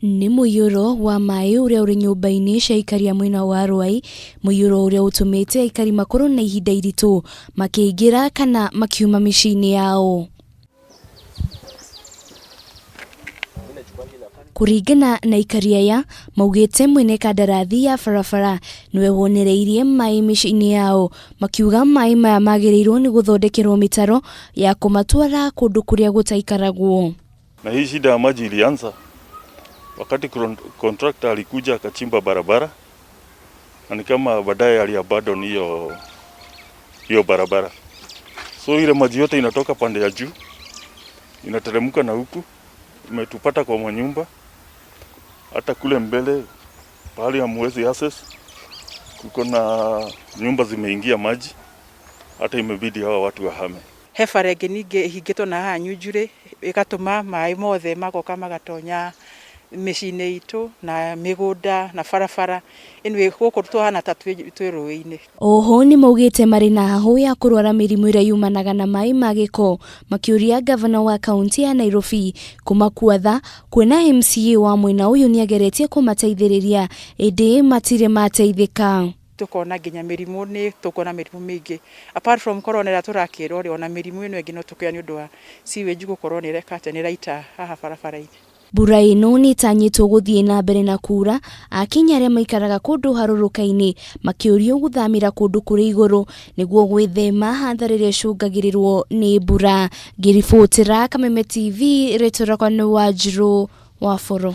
Nĩ mũiyũro wa maĩ ũrĩa ũrĩ nyũmba-inĩ cia aikari a mwena wa Ruai, mũiyũro ũrĩa ũtũmĩte aikari makorwo na ihinda iritũ makĩingĩra kana makiuma mĩciĩ-inĩ yao. Kũringana na aikari aya, maugĩte mwene kandarathi ya barabara nĩwe wonereirie maĩ mĩciĩ-inĩ yao, makiuga maĩ maya magĩrĩirwo nĩ gũthondekerwo mĩtaro ya kũmatwara kũndũ kũrĩa gũtaikaragwo. Na hii shida ya maji ilianza wakati contractor alikuja akachimba barabara na ni kama baadaye aliabandon hiyo hiyo barabara. So ile maji yote inatoka pande ya juu inateremka na huku imetupata kwa manyumba, hata kule mbele pahali hamwezi access, kuko na nyumba zimeingia maji, hata imebidi hawa watu wahame. He bara ĩngĩ ningĩ ĩhingĩtwo na haha Nyunjurĩ ĩgatũma maĩ mothe magoka magatonya mĩciĩ-inĩ itũ na mĩgũnda na barabara. Anyway, gũkũ tũhana ta twĩ rũĩ-inĩ. Oho nĩmaugĩte marĩ na hahũ ya kũrwara mĩrimũ ĩrĩa yumanaga na maĩ ma gĩko, makĩũria ngavana wa kaunti ya Nairobi kũmakua tha kuona MCA wa mwena ũyũ nĩageretie kũmateithĩrĩria ĩndĩ matirĩ mateithĩka. Tukona nginya mĩrimũ, nĩ tũkuona mĩrimũ mĩingĩ apart from corona ĩrĩa tũrakĩrwo rĩ, ona mĩrimũ ĩno ĩngĩ no tũkĩoya nĩ ũndũ wa sewage gũkorwo nĩ ĩreka atĩa, nĩ ĩraita haha barabara-inĩ. Mbura ĩno nĩ ĩtanyĩtwo gũthiĩ na mbere na kura, Akenya arĩa maikaraga kũndũ harũrũka-inĩ makĩũrio gũthamĩra kũndũ kũrĩ igũrũ nĩguo gwĩthema hathara ĩrĩa ĩcũngagĩrĩrwo nĩ mbura. Ngĩribotera Kameme TV, rĩtwa rĩakwa nĩ Wanjirũ wa Boro.